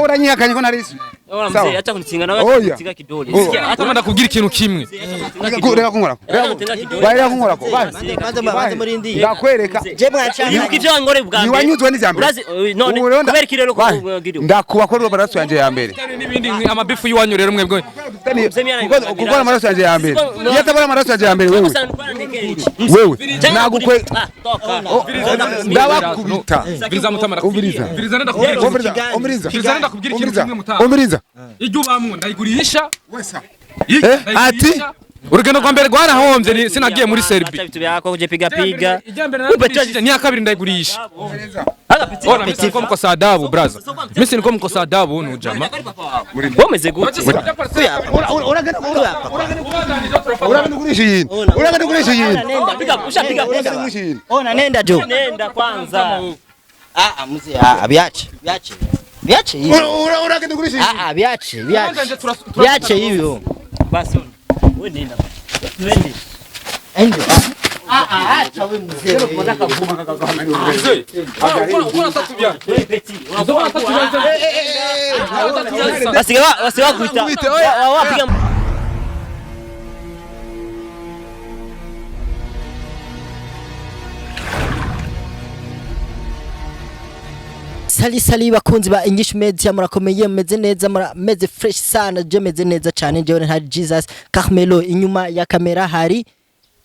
Uranyihakanye ko narisi. Ora Sawa. mzee, acha kunitinga na Oya. wewe kunitinga kidole. Oh. Sikia, acha Kama ndakubwira ikintu kimwe. Reka kunkorako. Reka kidole. Reka kunkorako. Banza banza murindi. Ndakwereka. Je mwacanga. Ibuka ivyo wangore bwa mbere. Niwanyuzwe n'ivya mbere. Urazi none Ubu rero kubera iki rero Bahe, kugira ndakuba ko amaraso yanje ya mbere. N'ibindi amabifu y'iwanyu rero mwebwe. Kuko amaraso yanje ya mbere. Iyo atabona amaraso yanje ya mbere wewe. Wewe nagukwe ndabakubita. Viriza mutama Umviriza. Viriza ndakubwira ikintu. Umviriza. Umviriza. Viriza ndakubwira ikintu Umviriza. kimwe mutama. Umviriza. Iryo ubamwo ndayigurisha. Eh, ati Urugendo rwa mbere rwarahombye sinagiye muri Serbia. Vitu vyako kuje piga piga. Irya mbere naragurishije n'iya kabiri ndayigurisha. Ora mimi niko mkosa adabu braza. Mimi niko mkosa adabu nu jama. Womeze gute? Uragenda kugurisha iyindi. Uragenda kugurisha iyindi. Piga ushapiga Uragenda kugurisha iyindi. Ona nenda jo. nenda kwanza. Ah ah mzee, ah biache. Biache. Biache hivyo. Uragenda kugurisha iyindi. Ah ah biache, biache. Biache hivyo. Basi wewe nenda. Twende. Endo. Ah ah acha wewe mzee. Basi basi wakuita. Wapiga Sali sali bakunzi ba English Media, murakomeye, meze neza, murameze fresh sana. Je meze neza cyane, jewe hari Jesus Carmelo, inyuma ya kamera hari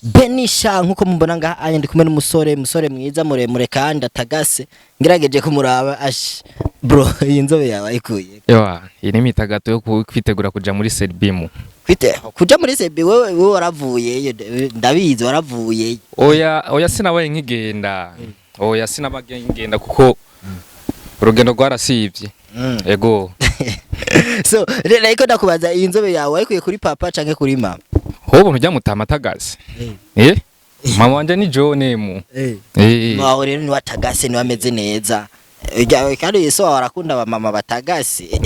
Benisha. Nkuko mubona ngaha anya ndi kumwe n'umusore, musore mwiza muremure kandi atagase. Ngerageje kumuraba ash bro, iyi nzobe yawe ayikuye? Ewa, iyi ni imitagato yo kwitegura kuja muri Serbimu. Kwite kuja muri Sebi? Wewe waravuye, ndabizi waravuye. Oya oya, sinabaye nkigenda. Oya, sinabaye nkigenda kuko urugendo rwarasivye. Ego. So rero ariko ndakubaza, iyi nzobe yawe wayikuye kuri papa canke kuri mama? Hobo ntujya mutama atagaze. Eh? Mama wanje ni John mu. Eh. Wawe rero ni watagase, ni wameze neza. Ujya kandi Yesu wawe arakunda abamama batagase.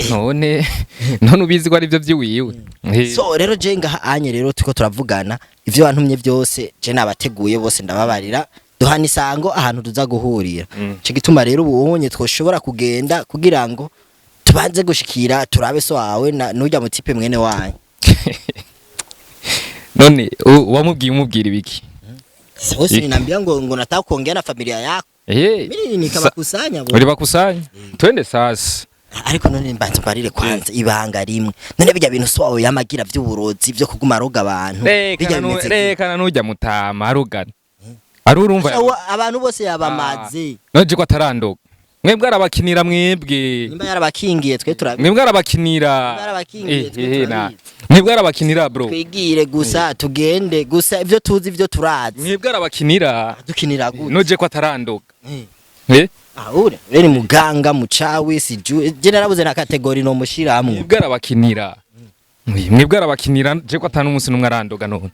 None ubizi ko ari byo byiwiwe. Eh. So rero je ngaha anye rero tuko turavugana, ivyo wantumye byose je nabateguye bose, ndababarira duhana isango ahantu tuza guhurira. Ico gituma rero ubunye twoshobora kugenda kugira ngo tubanze gushikira turabe so wawe na nujya mutipe mwene wanyu. None wamubwiye umubwira ibiki? Sose ninambia ngo nataka kuongea na familia yako. Eh. Mimi nikabakusanya bo. Uri bakusanya? Twende sasa. Ariko none mbanza mbarire kwanza ibanga rimwe. None bijya bintu so wawe yamagira vy'uburozi vyo kuguma aroga abantu, bijya bimeze gute? Rekana nujya mutama arugana. Ari urumva. Abantu bose yabamaze. None je ko atarandoga. Mwebwe arabakinira mwebwe. Nimba yarabakingiye twe turabi. Mwebwe arabakinira. Nimba yarabakingiye, twe Eh, na. turabizi. Mwebwe arabakinira bro. Twigire gusa tugende gusa, ivyo tuzi ivyo turazi. Mwebwe arabakinira. Dukinira gute? Noje ko atarandoga. Eh. Eh? Ah, ure ure ni muganga mucawi siju, je narabuze na category no mushiramwe. Mwebwe arabakinira. Mwebwe arabakinira je ko atanu umunsi numwe arandoga none.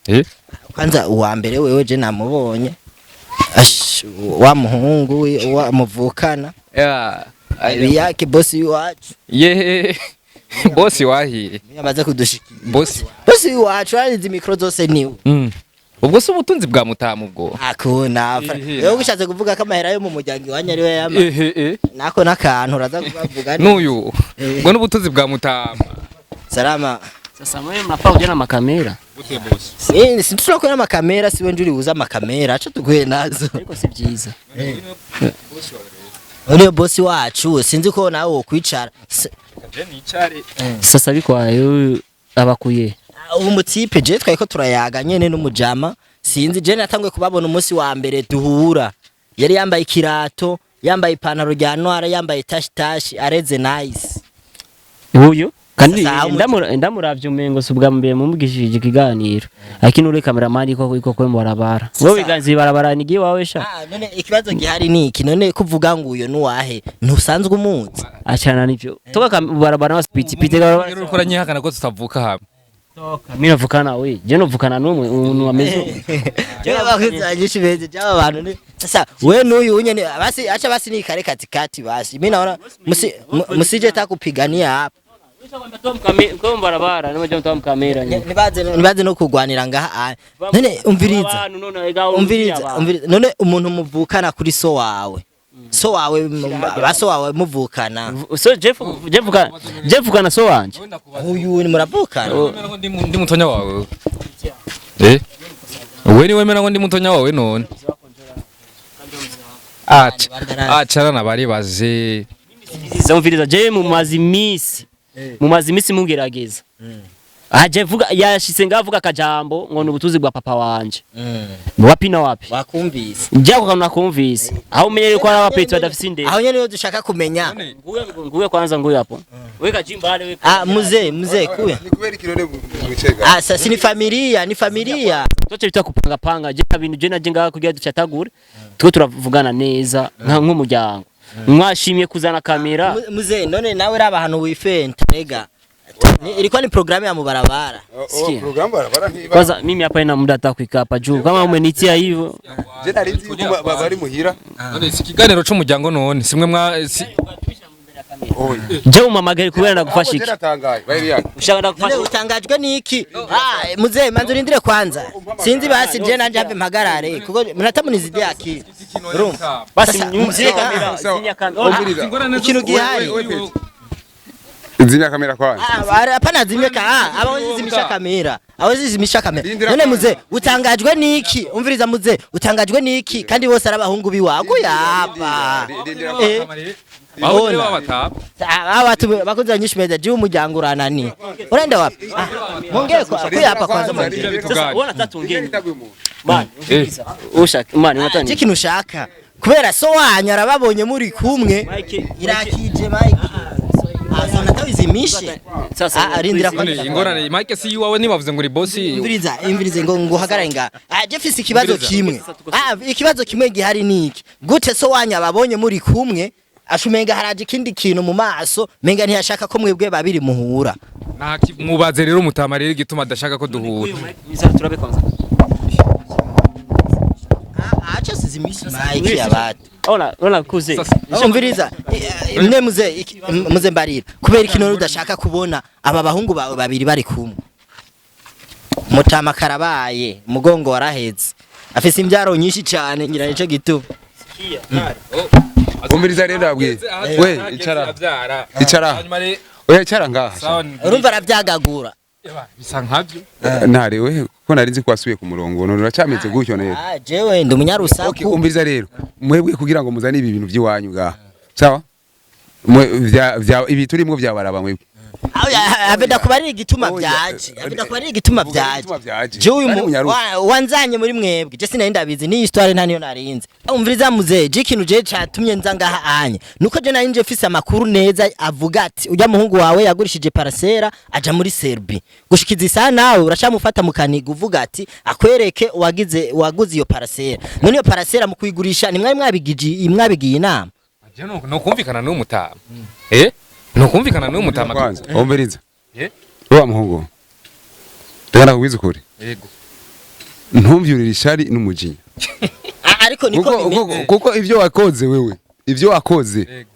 Eh? Kwanza uwa mbere wewe je namubonye. Ash, wa muhungu wa muvukana. Yeah. Yake bosi wacu. Ye. Bosi wahiye. Yamaze kudushikira. Bosi. Bosi wacu arizi micro zose niwe. Ubwo se ubutunzi bwa mutamu ubwo. Akuna. Ehe. Wewe ushatse kuvuga ko amahera yo mu muryango iwanyu ariwe yama. Ehe eh. Nako nakantu uraza kubavuga. Nuyu. Eh. Ubwo n'ubutunzi bwa mutama. Salama. Sasa mwe mnafaa kuja na makamera. Gute bosi? Si si tunakuwa makamera, siwe njuri uza makamera, acha tuguhe nazo. Ariko si byiza. Uriyo bosi wacu sinzi ko nawe wokwicara. Je nicare. Sasa bikwaye abakuye. Ubu mutipe je twari ko turayaga nyene n'umujama, sinzi je natanguye kubabona umunsi wa mbere duhura. Yari yambaye ikirato, yambaye ipantaro rya noir, yambaye tashi tashi, areze nice. Uyu kandi Sasa ndamuravye umengo si ubwa mbere mumugishije ikiganiro. Lakini uri cameraman iko kwe barabara. Wewe wiganzi barabara ni giwawe sha. Ah, none ikibazo gihari ni iki? None kuvuga ngo uyo nuwahe ntusanzwe umuzi? Achana nivyo. Toka barabara wa piti piti barabara. Rero ukora nyihakana ko tutavuka hamwe. Toka. Mimi navukana we. Je novukana n'umwe umuntu ameze. Abakuzi beze jaba bantu ni sasa we nuyu unyene basi acha basi ni kare katikati basi mimi naona musije takupigania hapa. Kwa barabara nimeje mtamu kamera nyine. Nibaze no kugwanira ngaha ah. None umviriza, umviriza, umviriza, none umuntu muvukana kuri so wawe So wawe baso wawe muvukana. So Jeff, Jeff ka Jeff kana so wanje. Uyu ni muravukana. Wemera ngo ndi mutonya wawe. Eh? Wewe ni wemera ngo ndi mutonya wawe none. Acha. Achana na bari baze. Zamviriza je mumazi imisi mungerageza. Aje vuga yashitse ngavuga akajambo ngo ni ubutuzi bwa papa wanje. Wapi na wapi? Wakumvise. Njya ko nakumvise. Aho umenye ko ari abapeti badafise indero. Aho nyene niyo dushaka kumenya. Nguye nguye kwanza nguye hapo. Weka jimbale weka. Ah, muze muze kuya. Ni kubera ikirore mwicega. Ah, sasa ni familia, ni familia. Toche bita kupanga panga je bintu je naje ngaha kugira ducatagure. Tuko turavugana neza nk'umuryango. Mwashimye kuzana kamera. Muze none nawe raba ahantu wifenta rega. Ilikuwa ni programu ya mubarabara. Sikia. Programu barabara ntiba. Kwanza mimi hapa ina muda hata kuikaa hapa juu. Kama umenitia hivyo. Je nari nzi yuko bari muhira. None si ikiganiro c'umuryango none simwe mwa si. Oya. Je umamagare kubera ndagufasha iki? Natangaye. Bari yanyu. Ushaka None ndagufasha. utangajwe niki? Ah, muze manze urindire kwanza. Sinzi basi je nanje have mpagarare kuko mnatamunizidia akili. Urumva? Basi Sasa, nyumzie kamera, Sawa. zinya kamera. Umviriza. Ikintu gihari. Zimya kamera kwanza. Ah, hapana zimye ka ah, abawezi zimisha kamera. Awezi zimisha kamera. Rindira None kwanza. muze utangajwe niki? Umviriza muze utangajwe niki? Kandi bose ari abahungu biwago yapa. Rindira. Eh. Aho ni babata. Ah, watu bakunze nyinshi meza je umuryango uranani. Unaenda wapi? Ah, mwongee kwa kuya hapa kwanza mwongee. Sasa wewe unataka tuongee. Man, Eh. ushaka man unataka Je nini? kintu ushaka. Kubera so wanyu arababonye muri kumwe. Mike, Irakije Mike. Ah, so natawizimishe. Sasa Ah, rindira None ingorane Mike si iwawe nibavuze ngo uri boss. Imviriza, imvirize ngo nguhagarare nga. Ah, je mfise ikibazo Umviriza. kimwe. Ah, ikibazo kimwe gihari niki? Gute so wanyu ababonye muri kumwe ashumenga haraje ikindi kintu mu maso, menga ntiyashaka ko mwebwe babiri muhura. Nta mubaze rero mutama rero igituma adashaka ko duhura. Turabe kwanza. Ah, acha sizimishe Mike yabatu. Ona, ona kuze. Sasa Umviriza, mwe muze muze mbarira. Kubera ikintu udashaka kubona aba bahungu bawe babiri bari kumwe. Mutama karabaye, mugongo waraheze. Afise imbyaro nyinshi cyane ngira nico gituma. Umviriza rero ndabwiye. We icara. Icara. Oya icara ngaha. Urumva aravyagagura. Bisa nkabyo. Ntare we ko nari nzi ko wasubiye ku murongo none uracameze gutyo neza. Ah, jewe ndi umunyarusaku. Okay, umviriza rero. Mwebwe kugira ngo muzane ibi bintu by'iwanyu ngaha. Sawa? Mwe vya ibi turimo byabaraba mwebwe. Abe ndakubarira igituma Oya. byaje. Abe ndakubarira igituma Vuga byaje. igituma vyaje. Jewe uyu Ari munyarusaku. wanzanye muri mwebwe. Je sinari ndabizi ni histoire nta niyo narinze. Umviriza muze, je ikintu je catumye nza ngaha anye. Nuko je nari nje mfise amakuru neza avuga ati ujya muhungu wawe yagurishije parasera aja muri Serbie. Gushikiza isaha nawe uracamufata mukaniga uvuga ati akwereke wagize waguze iyo parasera. None iyo parasera mu kuyigurisha ni mwari mwabigiji mwabigiye inama. Je no kumvikana n'uyu mutama. Eh? No kumvikana n'uyu mutama. Kwanza, umviriza. Eh? Wa muhungu. Reka ndakubwiza ukuri. Yego. Ntumvyurire ishari n'umujinya. Ah, ariko niko Kuko bimeze. kuko ivyo wakoze wewe, ivyo wakoze Yego.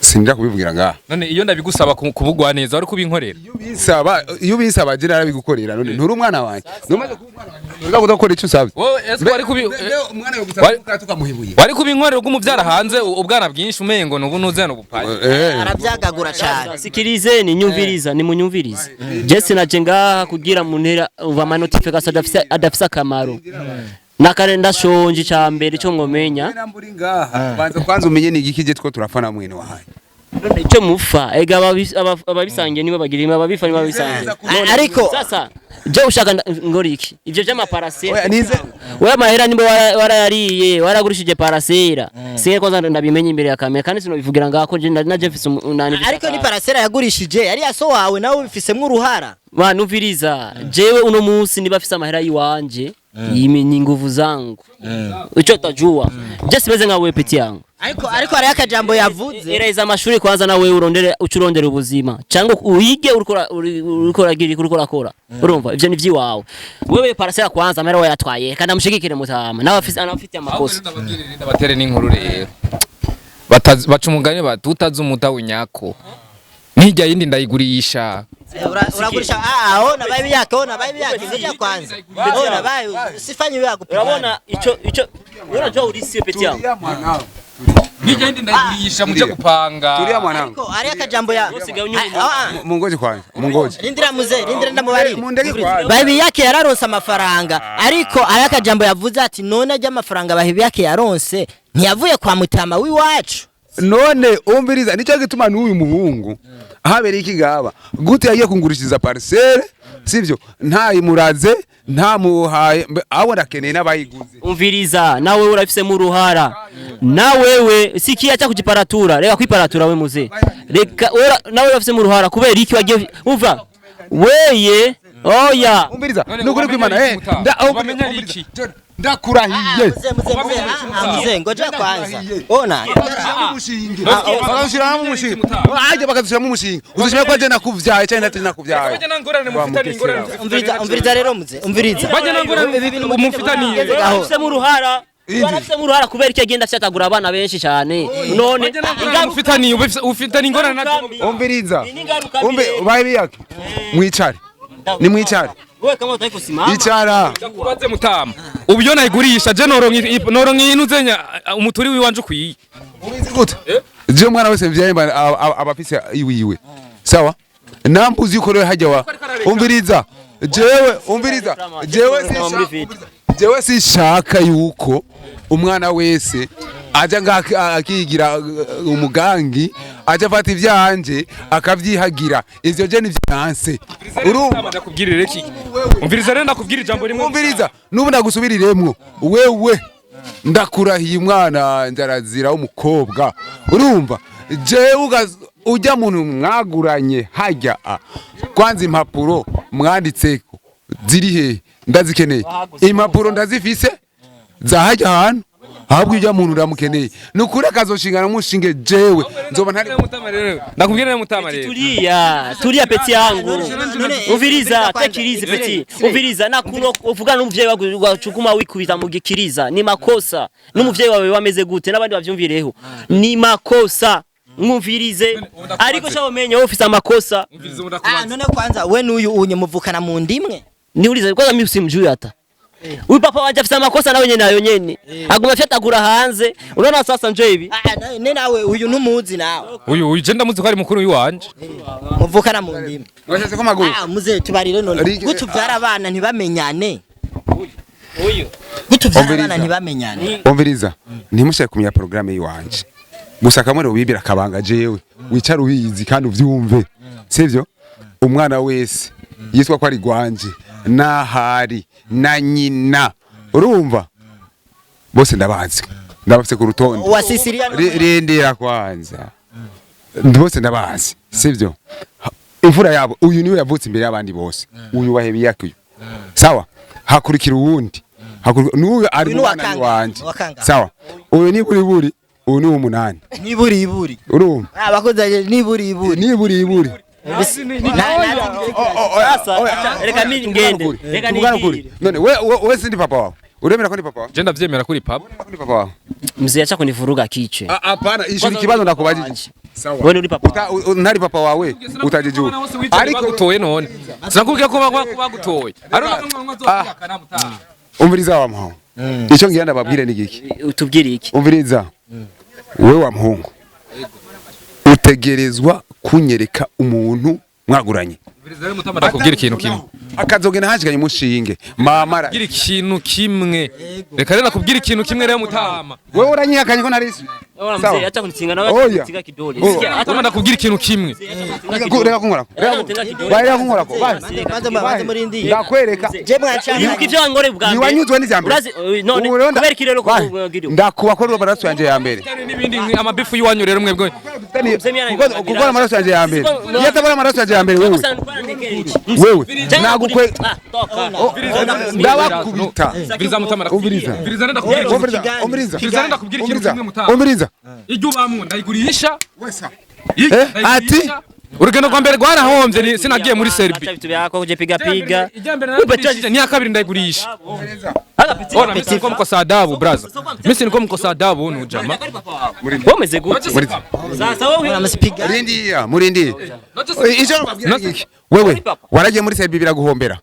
sinda kubivugira ngaha. None iyo ndabigusaba kubugwa neza wari kubinkorera. Iyo bisaba je narabigukorera none nturi umwana wanje. Numaze kuba umwana wanje ntuza kudakora icyo usabye. Wowe ese wari kubi Umwana yo gusaba tukamuhibuye. wari kubinkorera ubw'umuvyara hanze ubwana bwinshi umengo nubu nuzana ubupayi. Eh. Aravyagagura cyane. Sikilizeni, nyumviriza, nimunyumvirize. Jesse naje ngaha kugira muntera uva ama notification adafise akamaro. Nakare ndashonje ca mbere ico ngomenya. Namburi ngaha. Banza kwanza umenye ni igiki je two turafana mwene wahaye. None ico mufa ega ababisangiye nibo bagira ababifa nibo babisangiye. Ariko Sasa je ushaka ngora iki? Ivyo vy'amaparasera. Oya nize Wewe amahera nimba warayariye waragurishije parasera. Singe kwanza ndabimenye imbere ya kamera kandi sinobivugira ngaho ko je naje mfise unani. Ariko ni parasera yagurishije yari yaso wawe nawe ubifisemwo uruhara. Manuviriza jewe uno munsi niba afise amahera yiwanje yimenya inguvu zangu ico tajua je simeze nka wewe peti yangu. Ariko hariho akajambo yavuze. Ereza amashuri kwanza nawe urondere ucurondere ubuzima cyangwa uyige uriko uragira uriko urakora urumva ivyo ni vyiwawe wewe parasera kwanza amahera wayatwaye kandi amushigikire mutama nawe afise anafite amakosa. Ndabatere n'inkuru rero. Baca umugani bati utazi umuta winyako. Nijya yindi ndayigurisha. Uragurisha ona baby yake, ona baby yake, ngoja kwanza. Ona baby, usifanye wewe akupigana. Urabona ico unajua urisi petit yangu. Tulia mwanangu. Nijya ndi ndayigurisha muje gupanga. Tulia mwanangu. Ariko ari akajambo ya Usigaye unyuma. Mungoje kwanza. Mungoje. Rindira muze, rindira ndamubarira. Mundege kwanza. Baby yake yararonse amafaranga, ariko ari akajambo yavuze ati none ajya amafaranga baby yake yaronse ntiyavuye kwa mutama w'iwacu. None umviriza, nicyo gituma n'uyu muhungu ahabereye iki ngaba gute yagiye kungurishiriza parcelle, sivyo? Ntayimuraze, ntamuhaye, abo ndakeneye n'abayiguze. Umviriza, nawe urafisemo uruhara. Na wewe sikia, acha kujiparatura, reka kwiparatura we muze. Reka nawe urafisemo uruhara kubera iki wagiye umva weye oya. Umviriza, None nukuri wamenya kwimana iki mutama? umviriza, Wamenya iki? Ndakurahiye. Muze muze muze, muze ngoja kwanza. Ona Bakazushyiramo umushinge, ajya bakazushyiramo umushinge, uzushima ko agenda nakuvyaye cyangwa ntati nakuvyaye. Bajya nangorane mufitaniye ingorane. Umviriza, umviriza rero muze, umviriza. Bajya nangorane Ibi bintu mufitaniye. Urafisemo uruhara. Indi. Urafisemo uruhara kubera iki agenda afyatagura abana benshi cyane. None Bajya nangorane mufitaniye, ufitaniye ingorane na Umviriza, Ni ingaruka mbi umve rero. bayi yake, mwicare, ni mwicare. Wewe kama utaki kusimama. Icara. Ndakubaze mutama. Ubu iyo nayigurisha je noronka inuzenya umuturi wiwanje ukwiye. Ubizi gute? Je umwana wese mvyaye mba aba afise iwiwe. Sawa? Nambuzi yuko rero hajya wa. Umviriza. Jewe umviriza. Jewe sishaka. Jewe sishaka yuko umwana wese aja ngaka akigira umugangi, aja afata ivyanje akavyihagira. Ivyo je ni vyanse. Urumva? Ndakubwirire iki? Umviriza rero ndakubwira ijambo rimwe. Umviriza, nubu ndagusubiriremwo. Wewe ndakurahiye umwana njarazira w'umukobwa. Urumva? Jewe ujya muntu mwaguranye hajya kwanza impapuro mwanditseko ziri he? Ndazikeneye. Impapuro ndazifise za hajya ahantu ahubwo ujya muntu ndamukeneye. Nukuri akazoshingana mushinge jewe nzoba ntari. Ndakubwira rero mutama rero. Tulia, tulia petit yangu. Umviriza, tekirize petit. Umviriza nakuno uvugana n'umuvyeyi wawe wacukuma wikubita mu gikiriza ni makosa. N'umuvyeyi wawe wameze gute n'abandi bavyumvireho. Ni makosa. Mwumvirize. Ariko sha umenye wowe ufise amakosa. None kwanza we n'uyu unye muvukana mu ndimwe. Niulize kwanza mimi simjui hata. Huyu papa wanje afise amakosa nawe nyene nayo nyene. Aguma afyatagura hanze. Unaona sasa njo hivi. Ne nawe uyu numuzi nawe. Uyu je ndamuzi ko ari mukuru wiwanje. Muvukana mu ndimwe. Mwashyize ko maguru. Muze tubarire none. Gutuvyara abana ntibamenyane. Uyu. Gutuvyara abana ntibamenyane. Umviriza, ntimushake kumenya programme yiwanje. Gusa kamwe ubibira akabanga jewe. Wicara ubizi kandi uvyumve. Sivyo? Umwana wese yitwa ko ari gwanje nahari na nyina. Urumva? Bose ndabazi. Ndabafise ku rutonde. Wa Sicilia Rindira kwanza. Bose ndabazi. Sivyo? Imfura yabo uyu niwe yavutse imbere y'abandi bose. Uyu wahebi yake uyu. Sawa? Hakurikira uwundi. N'uyu ari umwana wanje. Sawa? Uyu ni buri buri, uyu ni umunani. Ni buri buri. Urumva? Abakoze ni buri buri. Ni buri buri. Reka mimi ngende. Reka nigire. None we sindi papa wawe. Uremera ko ni papa wawe? Je ndavyemera kuri papa. Ni papa wawe. Mzee acha kunivuruga kichwe. Hapana, ishuri kibazo ndakubajije. Sawa. Wewe uri papa. Ntari papa wawe utajijua. Ariko bagutoye none. Sinakubwiye ko bagutoye. Umviriza wa muhungu. Ico ngira ndababwire ni giki? Utubwire iki? Umviriza. Wewe wa muhungu. Utegerezwa kunyereka umuntu mwaguranye. Ndakubwira ikintu kimwe. Akazogenda hashikanye umushinge. Mama Ndakubwira ikintu kimwe. Reka rero nakubwira ikintu kimwe rero mutama. Wewe uranyihakanye ko narisi. Mzee acha kunitsinga nawe acha kunitsinga kidole. Mutama ndakubwira ikintu kimwe. Reka kunkorako. Reka kunkorako. Banze murindi. Ndakwereka. Je mwacanga. Ibuka ivyo wangore bwa mbere. Niwanyuzwe n'ivya mbere. None kubera iki rero ko ndakuba ko amaraso yanje ya mbere. N'ibindi amabifu yiwanyu rero mwebwe. Kuko amaraso yanje ya mbere. Iyo atabona amaraso yanje ya mbere wewe. Wewe nagukwe ndabakubita. Umviriza mutama Umviriza. Umviriza ndakubwira. Umviriza. Umviriza ndakubwira ikintu kimwe mutama. Umviriza. Iryo ubamwo ndayigurisha. Ati urugendo rwa mbere rwarahombye sinagiye muri Serbia. Vitu vyako kuje piga piga. Ni ya kabiri ndayigurisha. Ora mimi niko mkosa adabu braza. Mimi niko mkosa adabu unu jama. Womeze gute? Sasa wewe Unamsipiga. Murindia, murindia. Icyo nababwira ni iki? Wewe waragiye muri sebi biraguhombera,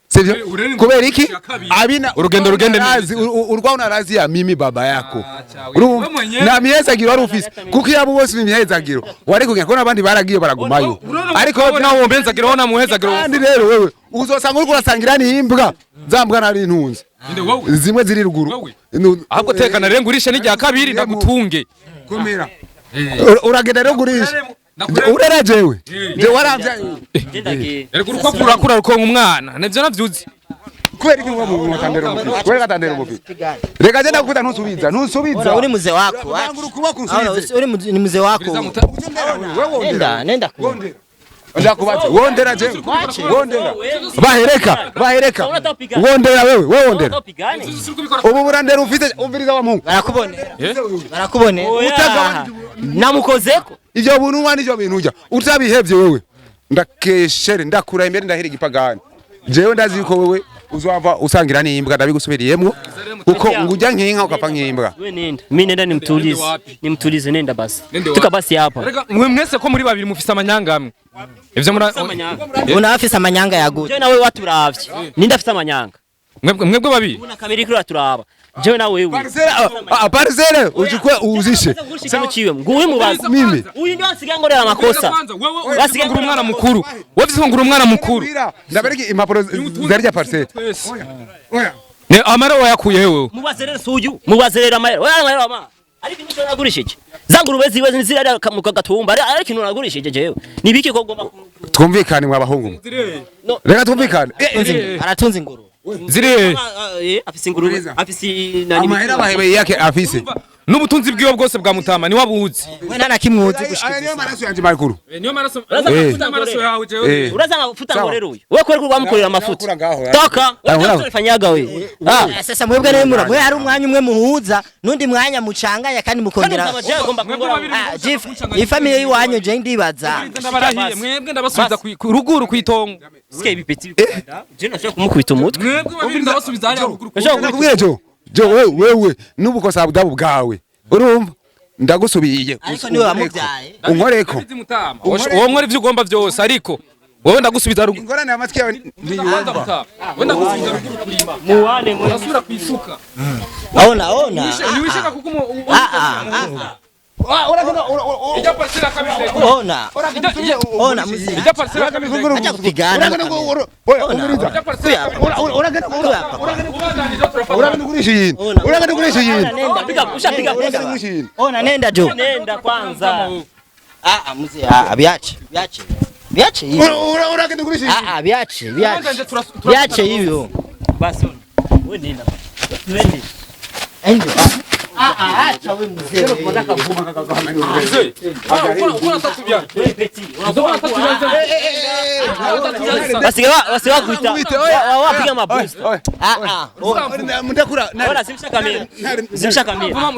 sivyo? Kubera iki abina Urugendo rugende narazi urwa unarazi ya mimi baba yako. Urumva? Wewe mwenyewe. Na mihezagiro wari ufise, kuko iyo abo bose imihezagiro wari kugenda, kuko n'abandi baragiye baragumayo, ariko nawe wombenzagiro wona muhezagiro. Kandi rero wewe uzosanga uriko urasangira n'imbwa, za mbwa nari ntunze zimwe ziri ruguru. Wewe. Ahubwo tekana rero, ngurishe n'irya kabiri ndagutunge. Komera. Uragenda rero gurisha urera jewe je waramvyaye. Ndagiye. Erega urukwavu rurakura rukonka umwana, nivyo navyuzi. Kubera iki ngo mu katandero umupi, kubera katandero umupi, reka je ndakuta, ntusubiza, ntusubiza. Uri mzee wako. Urangura ukuboko Aona, unsubize. uri ni mzee wako. Wewe wondera. Nenda, nenda kule. Wondera, ndakubaza, wondera je, wondera, bahereka, bahereka, wondera wewe, wewe wondera. Tupigane. Ubu burandera ufite, umviriza wa Mungu. Barakubonera. Barakubonera. Oya. Namukozeko. Ivyo buntu n'ivyo bintu ujya utabihevye wewe, ndakeshere, ndakura imbere, ndahera igipagani. Jewe ndazi yuko wewe uzava usangira n'imbwa, ndabigusubiriyemwo, kuko ngujya nk'inka ukapfa nk'imbwa. Wewe nenda. Mimi nenda nimtulize. Wapi? Nimtulize, nenda basi. Nende Tuka wapi? basi hapa. Erega mwe mwese ko muri babiri mufise amanyanga amwe, ivyo mura Amanyanga. Una afise amanyanga yaguye. Jewe nawe waturavye. Ninde afise amanyanga? Mwebwe babiri. Una kamera ikuru turaba. Jewe nawe wewe. Parcelle, parcelle uchukue uuzishe. Ikintu ciwe nguyu mubaza. Mimi. Uyu ndio asigaye ngorera amakosa. Wewe ufise ngura umwana mukuru, wewe ufise ngura umwana mukuru. Ndabereke impapuro zarya parcelle. Oya. Ne amara wayakuye wewe? Mubaze rero suyu. Mubaze rero amahera. Oya, amahera ama. Ariko ikintu nagurishije. Za ngurube ziwe ziri mu gatumba. Ariko ikintu nagurishije jewe. Nibiki ko ngomba Twumvikane mwa bahungu mwe. No. Reka twumvikane. Eh, Aratunze inguru. Ziri hehe? Afise ingurube, afise nani? Amahera bahebeye yake afise. N'ubutunzi bwiwe bwose bwa mutama niwe abuzi. We nta na kimwe uzi gushika. Aya niyo maraso yanje makuru. Niyo maraso. Uraza amafuta maraso ngorera. yawe jewe. Uraza amafuta Sawa. ngorera uyu. Wewe kweli wamukorera amafuta. Nakura ngaho, ya. Toka. Ah, Wewe ulifanyaga wewe. Ah. Sasa mwebwe niwe mura. Mwe hari umwanya umwe muhuza, nundi mwanya mucanganya kandi Kandi mukongera. mutama jewe agomba Mwebwe kungora. babiri. Ah, Jif, ifamiye y'iwanyu je ndibaza. Ndabarahiye, mwebwe ndabasubiza ku ruguru kwitongo. Sikia ibi petit. Je nashaka kumukubita umutwe. Mwebwe babiri ndabasubiza hariya ruguru. Nashaka Ndakubwira jo. Jo wewe, wewe n'ubukosa bwabo bwawe. Urumva? Ndagusubiye. Ariko niwe wamubyaye. Unkoreko. Wowe nkora ivyo ugomba vyose, ariko wowe ndagusubiza ruguru. Ingorane y'amatwi yawe ntiyumva. Wowe ndagusubiza ruguru kurima. Muwane mwe. Urasubira kwisuka. Ona, ona. Niwishaka kuko Ah, ah, ah. ijya parcelle kabiri. Ona. Ona mzee. Ijya parcelle kabiri. Acha kupigana. Umviriza. Ijya parcelle kabiri. Uragenda ugurisha iyindi. Uragenda ugurisha iyindi. Piga, ushapiga. Uragenda ugurisha iyindi. Ona, nenda jo. Nenda kwanza. Ah, ah, mzee, ah, biache, biache. Biache hivyo. Uragenda ugurisha iyindi. Ah, ah, biache, biache. Biache hivyo. Basi. Wewe nenda. Twende. Endo. Ah, ah, acha wewe mzee. Wewe petit. Basi basi wakuita. Wapiga maboost. Ah, ah. Ndakura. Ona simsha kamera. Simsha kamera.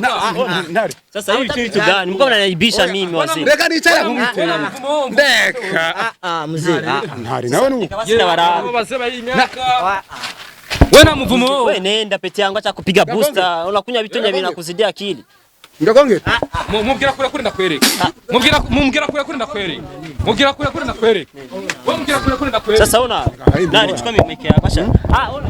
Ntare. Sasa hivi vitu gani? Mko mnaniibisha mimi wazee. Reka nicara nkubite. Ndeka. Ah, ah, mzee. Ah, ah. Ntare nawe nu. Basi na warabu. We na mvumo Wewe wewe. nenda pete yangu, acha kupiga booster. Unakunywa vitonya vinakuzidia akili. Ndakongera. Mubwira kure kure ndakwereka. Mubwira, mubwira kure kure ndakwereka. Mubwira kure kure ndakwereka. Wewe mubwira kure kure ndakwereka. Sasa ona. Nani, chukua mimeke yako. Acha. Ah, ona.